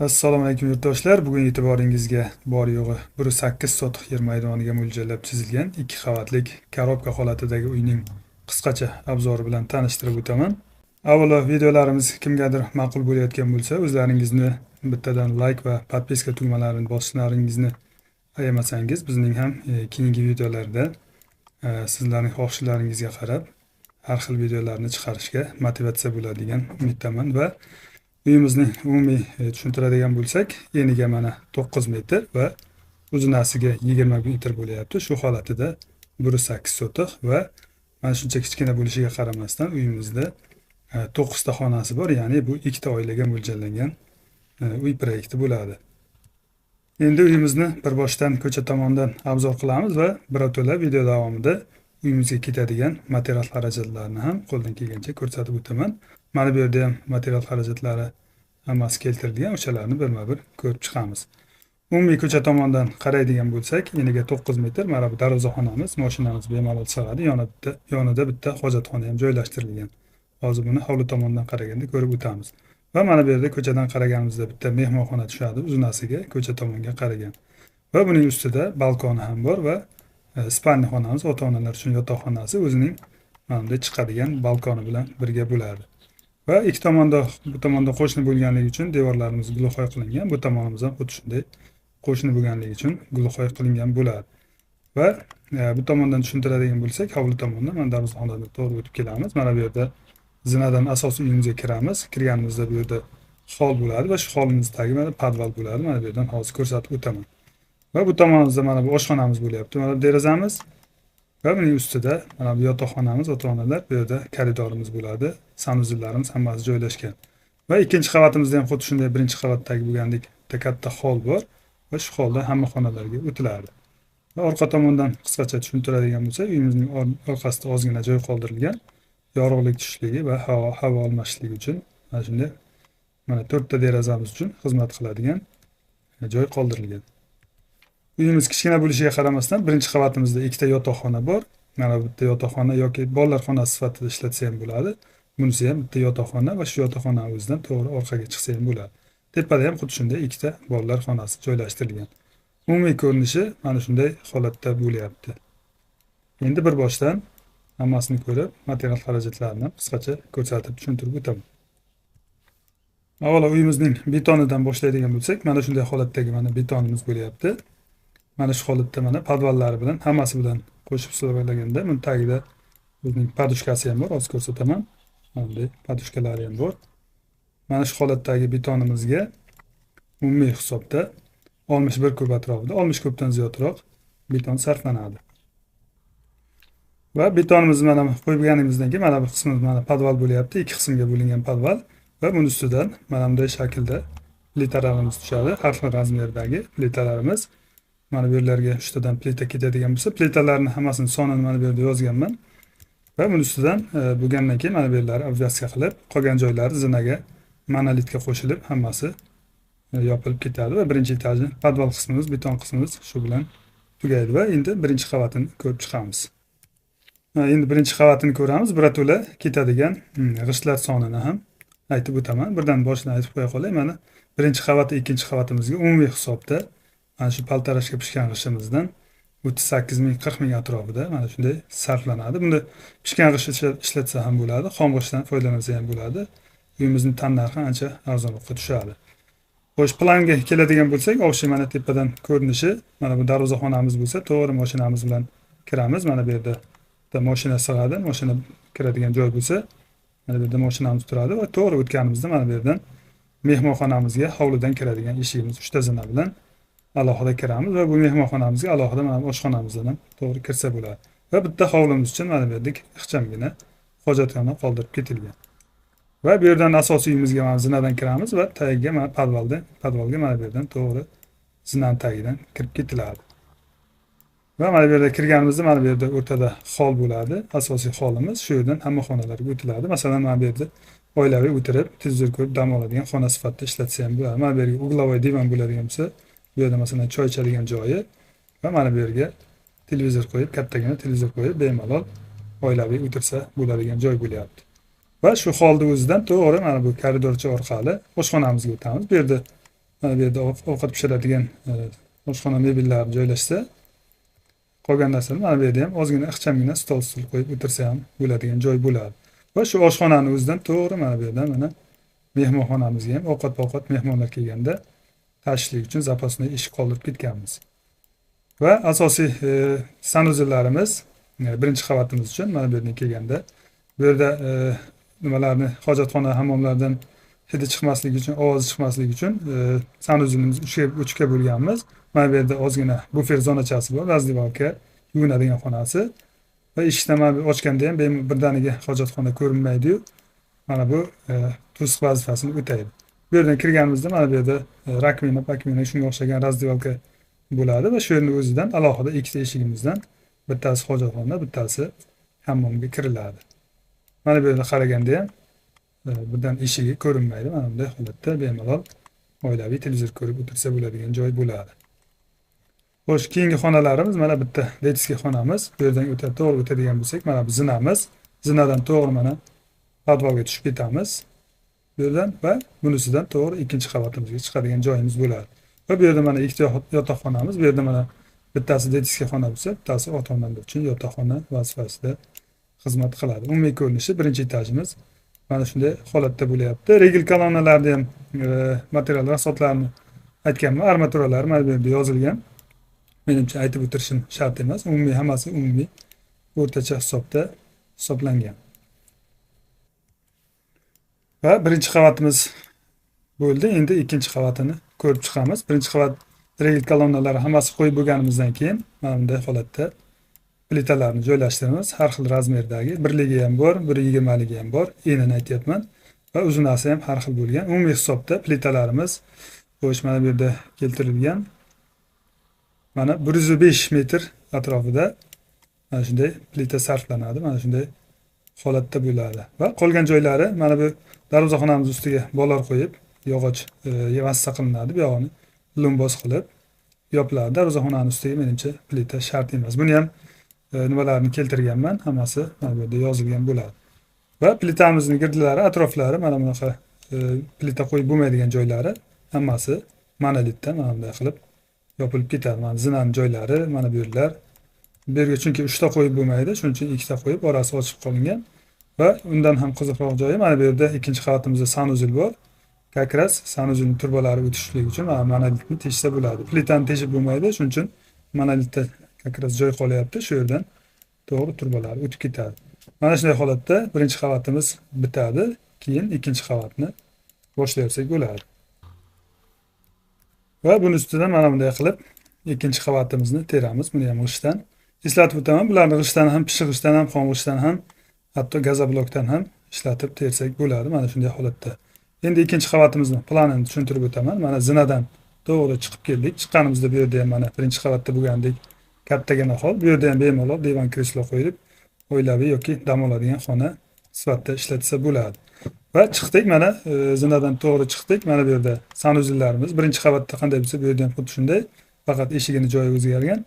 Assalomu alaykum yurtdoshlar. Bugun e'tiboringizga bor yo'g'i 1.8 sotix yer maydoniga mo'ljallab chizilgan 2 qavatlik korobka holatidagi uyning qisqacha obzori bilan tanishtirib o'taman. Avvalo videolarimiz kimgadir ma'qul bo'layotgan bo'lsa, o'zlaringizni bittadan like va podpiska tugmalarini bosishlaringizni ayamasangiz, bizning ham keyingi videolarda sizlarning xohishlaringizga qarab har xil videolarni chiqarishga motivatsiya bo'ladigan umiddaman. Va uyimizning umumiy tushuntiradigan bo'lsak, eniga mana 9 metr va uzunasiga 20 metr bo'lyapti. Shu holatida 1.8 sotix va mana shuncha kichkina bo'lishiga qaramasdan uyimizda 9 ta xonasi bor, ya'ni bu 2 ta oilaga mo'ljallangan uy proyekti bo'ladi. Endi uyimizni bir boshdan ko'cha tomondan obzor qilamiz va birato'la video davomida uyimizga ketadigan material xarajatlarini ham qo'ldan kelgancha ko'rsatib o'taman. Mana bu yerda ham material xarajatlari hammasi keltirilgan, o'shalarni birma-bir ko'rib chiqamiz. Umumiy ko'cha tomondan qaraydigan bo'lsak, eniga 9 metr, mana bu darvozaxonamiz, mashinamiz bemalol sig'adi. Yonida bitta hojatxona ham joylashtirilgan. Hozir buni hovli tomondan qaraganda ko'rib o'tamiz. Va mana bu yerda ko'chadan qaraganimizda bitta mehmonxona tushadi, uzunasiga ko'cha tomonga qaragan. Va buning ustida balkoni ham bor va spalni xonamiz, ota-onalar uchun yotoqxonasi o'zining mana bunday chiqadigan balkoni bilan birga bo'ladi. Va ikki tomonda, bu tomonda qo'shni bo'lganligi uchun devorlarimiz gulxoy qilingan, bu tomonimiz ham xuddi shunday qo'shni bo'lganligi uchun gulxoy qilingan bo'ladi. Va bu tomondan tushuntiradigan bo'lsak, hovli tomondan mana darvozaxonadan to'g'ri o'tib kelamiz. Mana bu yerda zinadan asosiy uyimizga kiramiz. Kirganimizda bu yerda hol bo'ladi va shu holimiz tagi mana podval bo'ladi. Mana bu yerdan hozir ko'rsatib o'taman. Va bu tomonimizda mana bu oshxonamiz bo'lyapti. Mana bu derazamiz va buning ustida mana bu yotoqxonamiz, ota-onalar, bu yerda koridorimiz bo'ladi. Sanuzillarimiz hammasi joylashgan. Va ikkinchi qavatimizda ham xuddi shunday birinchi qavatdagi bo'lgandek bitta katta hol bor va shu holda hamma xonalarga o'tiladi. Va orqa tomondan qisqacha tushuntiradigan bo'lsak, uyimizning orqasida ozgina joy qoldirilgan, yorug'lik tushishligi va havo almashishligi uchun mana shunday mana 4 ta derazamiz uchun xizmat qiladigan joy qoldirilgan. Uyimiz kichkina bo'lishiga qaramasdan birinchi qavatimizda 2 ta yotoqxona bor. Mana bu bitta yotoqxona yoki bolalar xonasi sifatida ishlatsa ham bo'ladi. Bunisi ham bitta yotoqxona va shu yotoqxona o'zidan to'g'ri orqaga chiqsa ham bo'ladi. Tepada ham xuddi shunday 2 ta bolalar xonasi joylashtirilgan. Umumiy ko'rinishi mana shunday holatda bo'lyapti. Endi bir boshdan hammasini ko'rib, material xarajatlarini qisqacha ko'rsatib tushuntirib o'taman. Avvalo uyimizning betonidan boshlaydigan bo'lsak, mana shunday holatdagi mana betonimiz bo'lyapti. Mana shu holatda mana podvallari bilan hammasi bilan qo'shib hisoblaganda, buni tagida o'zining podushkasi ham bor, hozir ko'rsataman. Mana bunday podushkalari ham bor. Mana shu holatdagi betonimizga umumiy hisobda 61 kub atrofida, 60 kubdan ziyodroq beton sarflanadi. Va betonimizni mana qo'yganimizdan keyin mana bu qismimiz mana podval bo'lyapti, 2 qismga bo'lingan podval va buning ustidan mana bunday shaklda plitalarimiz tushadi, har xil razmerdagi plitalarimiz. Mana bu yerlarga 3 tadan plita ketadigan bo'lsa, plitalarning hammasini sonini mana bu yerda yozganman. Va buning ustidan bo'lgandan keyin mana bu yerlari obvyaska qilib, qolgan joylari zinaga, monolitga qo'shilib, hammasi yopilib ketadi va birinchi etajni podval qismimiz, beton qismimiz shu bilan tugaydi va endi birinchi qavatini ko'rib chiqamiz. Endi birinchi qavatini ko'ramiz. Birato'la ketadigan g'ishtlar sonini ham aytib o'taman. Birdan boshidan aytib qo'ya qolay. Mana birinchi qavat, ikkinchi qavatimizga umumiy hisobda mana shu paltarashga pishgan g'ishtimizdan 38 ming, 40 ming atrofida mana shunday sarflanadi. Bunda pishgan g'isht ishlatsa ham bo'ladi, xom g'ishtdan foydalansa ham bo'ladi. Uyimizning tannarxi ancha arzonroqqa tushadi. Xo'sh, planga keladigan bo'lsak, ovshi mana tepadan ko'rinishi, mana bu darvozaxonamiz bo'lsa, to'g'ri mashinamiz bilan kiramiz. Mana bu yerda bitta mashina sig'adi, mashina kiradigan joy bo'lsa, mana bu yerda mashinamiz turadi va to'g'ri o'tganimizda mana bu yerdan mehmonxonamizga hovlidan kiradigan eshigimiz 3 ta zina bilan alohida kiramiz va bu mehmonxonamizga alohida mana oshxonamizdan ham to'g'ri kirsa bo'ladi. Va bitta hovlimiz uchun mana bu yerda ixchamgina hojatxona qoldirib ketilgan. Va bu yerdan asosiy uyimizga mana zinadan kiramiz va tagiga mana podvalga mana bu yerdan to'g'ri zinaning tagidan kirib ketiladi. Va mana bu yerda kirganimizda mana bu yerda o'rtada hol bo'ladi. Asosiy holimiz shu yerdan hamma xonalarga o'tiladi. Masalan, mana bu yerda oilaviy o'tirib, televizor ko'rib dam oladigan xona sifatida ishlatsa ham bo'ladi. Mana bu yerga uglovoy divan bo'ladigan bo'lsa, bu yerda masalan choy ichadigan joyi va mana bu yerga televizor qo'yib, kattagina televizor qo'yib bemalol oilaviy o'tirsa bo'ladigan joy bo'lyapti. Va shu holda o'zidan to'g'ri mana bu koridorcha orqali oshxonamizga o'tamiz. Bu yerda Mana bu yerda ovqat pishiradigan oshxona mebellari joylashsa, qolgan narsani mana bu yerda ham ozgina ixchamgina stol stul qo'yib o'tirsa ham bo'ladigan joy bo'ladi. Va shu oshxonani o'zidan to'g'ri mana bu yerdan mana mehmonxonamizga ham ovqat-povqat mehmonlar kelganda tashishlik uchun zapasnoy eshik qoldirib ketganmiz. Va asosiy sanuzellarimiz birinchi qavatimiz uchun mana bu yerdan kelganda bu yerda nimalarni hojatxona hammomlardan hidi chiqmasligi uchun, ovozi chiqmasligi uchun sanuzelimiz uchga bo'lganmiz. Mana bu yerda ozgina bufer zonachasi bor, razdevalka, yuvinadigan xonasi. Va eshikdan mana bu ochganda ham birdaniga hojatxona ko'rinmaydi-yu. Mana bu to'siq vazifasini o'taydi. Bu yerdan kirganimizda mana bu yerda rakvina, pakvina shunga o'xshagan razdevalka bo'ladi va shu yerning o'zidan alohida ikkita eshigimizdan bittasi hojatxona, bittasi hammomga kiriladi. Mana bu yerda qaraganda ham birdan eshigi ko'rinmaydi. Mana bunday holatda bemalol oilaviy televizor ko'rib o'tirsa bo'ladigan joy bo'ladi. Xo'sh, keyingi xonalarimiz mana bitta detskiy xonamiz. Bu yerdan o'ta to'g'ri o'tadigan bo'lsak, mana bu zinamiz. Zinadan to'g'ri mana podvalga tushib ketamiz. Bu yerdan va bunisidan to'g'ri ikkinchi qavatimizga chiqadigan joyimiz bo'ladi. Va bu yerda mana ikkita yotoqxonamiz. Bu yerda mana bittasi detskiy xona bo'lsa, bittasi ota-onalar uchun yotoqxona vazifasida xizmat qiladi. Umumiy ko'rinishi birinchi etajimiz mana shunday holatda bo'lyapti. Regel kolonnalarni ham material rasotlarini aytganman, armaturalar mana bu yerda yozilgan. Menimcha aytib o'tirishim shart emas. Umumiy hammasi umumiy o'rtacha hisobda hisoblangan. Va birinchi qavatimiz bo'ldi. Endi ikkinchi qavatini ko'rib chiqamiz. Birinchi qavat regel kolonnalari hammasi qo'yib bo'lganimizdan keyin mana bunday holatda plitalarni joylashtiramiz. Har xil razmerdagi, birligi ham bor, 1.20ligi ham bor, enini aytyapman. Va uzunasi ham har xil bo'lgan. Umumiy hisobda plitalarimiz xo'sh mana bu yerda keltirilgan. Mana 105 metr atrofida mana shunday plita sarflanadi. Mana shunday holatda bo'ladi. Va qolgan joylari mana bu darvozaxonamiz ustiga bolor qo'yib, yog'och vassa qilinadi. Bu yog'ini lumbos qilib yopiladi. Darvozaxonaning ustiga menimcha plita shart emas. Buni ham nimalarni keltirganman, hammasi mana bu yerda yozilgan bo'ladi. Va plitamizning girdilari, atroflari mana bunaqa plita qo'yib bo'lmaydigan joylari hammasi monolitdan mana bunday qilib yopilib ketadi. Mana zinaning joylari, mana bu yerlar. Bu yerga chunki 3 ta qo'yib bo'lmaydi, shuning uchun 2 ta qo'yib orasi ochiq qolingan. Va undan ham qiziqroq joyi mana bu yerda ikkinchi qavatimizda sanuzel bor. Как раз sanuzelning turbalari o'tishligi uchun mana monolitni teshsa bo'ladi. Plitani teshib bo'lmaydi, shuning uchun monolitda как раз joy qolyapti. Shu yerdan to'g'ri turbalar o'tib ketadi. Mana shunday holatda birinchi qavatimiz bitadi. Keyin ikkinchi qavatni boshlayversak bo'ladi. Va buni ustidan mana bunday qilib ikkinchi qavatimizni teramiz. Buni ham g'ishtdan. Eslatib o'taman, bularni g'ishtdan ham, pishiq g'ishtdan ham, xom g'ishtdan ham, hatto gazoblokdan ham ishlatib tersak bo'ladi mana shunday holatda. Endi ikkinchi qavatimizni planini tushuntirib o'taman. Mana zinadan to'g'ri chiqib keldik. Chiqqanimizda bu yerda ham mana birinchi qavatda bo'lgandek kattagina hol. Bu yerda ham bemalol divan kreslo qo'yilib, oilaviy yoki dam oladigan xona sifatida ishlatsa bo'ladi. Va chiqdik mana zinadan to'g'ri chiqdik. Mana bu yerda sanuzellarimiz birinchi qavatda qanday bo'lsa, bu yerda ham xuddi shunday, faqat eshigini joyi o'zgargan.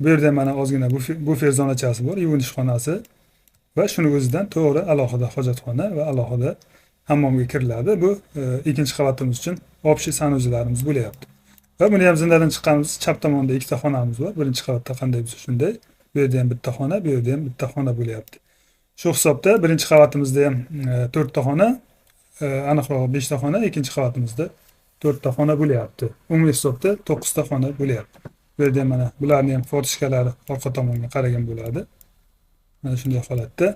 Bu yerda mana ozgina bufer zonachasi bor, yuvinish xonasi va shuni o'zidan to'g'ri alohida hojatxona va alohida hammomga kiriladi. Bu ikkinchi qavatimiz uchun общий sanuzellarimiz bo'lyapti. Va buni ham zinadan chiqqanimiz chap tomonda ikkita xonamiz bor. Birinchi qavatda qanday bo'lsa shunday. Bu yerda ham bitta xona, bu yerda ham bitta xona bo'lyapti. Shu hisobda birinchi qavatimizda ham 4 ta xona, aniqrog'i 5 ta xona, ikkinchi qavatimizda 4 ta xona bo'lyapti. Umumiy hisobda 9 ta xona bo'lyapti. Bu yerda ham mana bularning ham fortichkalari orqa tomonga qaragan bo'ladi. Mana shunday holatda.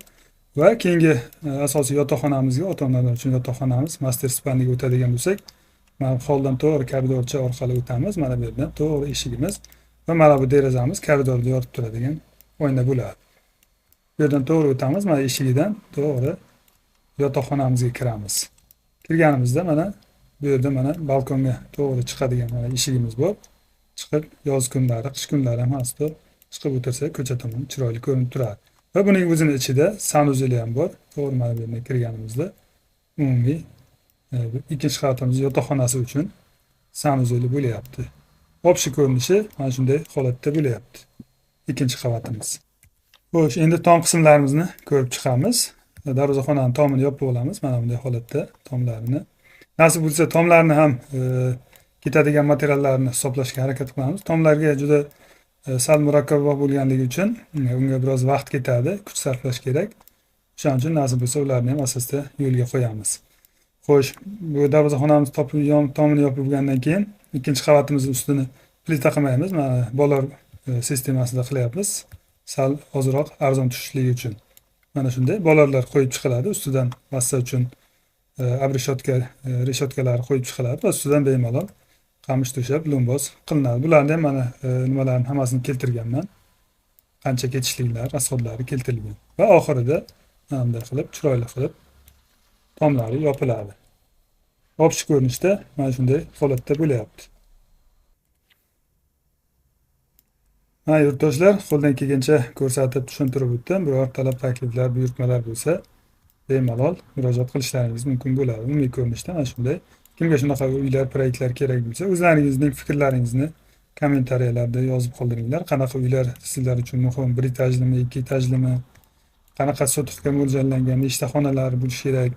Va keyingi asosiy yotoqxonamizga, ota-onalar uchun yotoqxonamiz master spaniga o'tadigan bo'lsak, mana bu holdan to'g'ri koridorcha orqali o'tamiz. Mana bu yerdan to'g'ri eshigimiz va mana bu derazamiz koridorda yoritib turadigan oyna bo'ladi. Bu yerdan to'g'ri o'tamiz, mana eshigidan to'g'ri yotoqxonamizga kiramiz. Kirganimizda mana bu yerda mana balkonga to'g'ri chiqadigan mana eshigimiz bor. Chiqib yoz kunlari, qish kunlari ham aslida chiqib o'tirsak ko'cha tomon chiroyli ko'rinib turadi. Va buning o'zini ichida sanuzeli ham bor. To'g'ri mana bu yerdan kirganimizda umumiy ikkinchi qavatimiz yotoqxonasi uchun sanuzeli bo'lyapti. Общий ko'rinishi mana shunday holatda bo'lyapti. Ikkinchi qavatimiz. Xo'sh, endi tom qismlarimizni ko'rib chiqamiz. Darvozaxonaning tomini yopib olamiz mana bunday holatda tomlarini. Nasib bo'lsa tomlarni ham Ketadigan materiallarni hisoblashga harakat qilamiz. Tomlarga juda sal murakkabroq bo'lganligi uchun unga biroz vaqt ketadi, kuch sarflash kerak. O'shaning uchun nasib bo'lsa ularni ham asosda yo'lga qo'yamiz. Xo'sh, bu darvozaxonamiz tomini yopib bo'lgandan keyin ikkinchi qavatimizni ustini plita qilmaymiz. Mana bolor sistemasida qilyapmiz. Sal ozroq arzon tushishligi uchun. Mana shunday bolorlar qo'yib chiqiladi. Ustidan massa uchun abreshotka, reshotkalari qo'yib chiqiladi va ustidan bemalol qamish to'shab lomboz qilinadi. Bularni ham mana nimalarni hammasini keltirganman. Qancha ketishliklar, rasxodlari keltirilgan. Va oxirida mana bunday qilib, chiroyli qilib tomlari yopiladi. Общий ko'rinishda mana shunday holatda bo'lyapti. Mana yurtdoshlar, qo'ldan kelgancha ko'rsatib tushuntirib o'tdim. Biror talab, takliflar, buyurtmalar bo'lsa, bemalol murojaat qilishlaringiz mumkin bo'ladi. Umumiy ko'rinishda mana shunday. Kimga shunaqa uylar, proyektlar kerak bo'lsa, o'zlaringizning fikrlaringizni kommentariyalarda yozib qoldiringlar. Qanaqa uylar sizlar uchun muhim? 1 etajlimi, 2 etajlimi? Qanaqa sotixga mo'ljallangan, nechta xonalar bo'lishi kerak?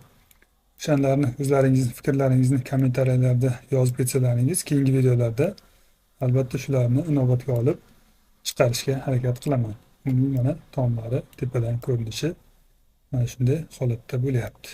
O'shalarni o'zlaringizning fikrlaringizni kommentariyalarda yozib ketsalaringiz, keyingi videolarda albatta shularni inobatga olib chiqarishga harakat qilaman. Umumiy mana tomlari tepadan ko'rinishi mana shunday holatda bo'lyapti.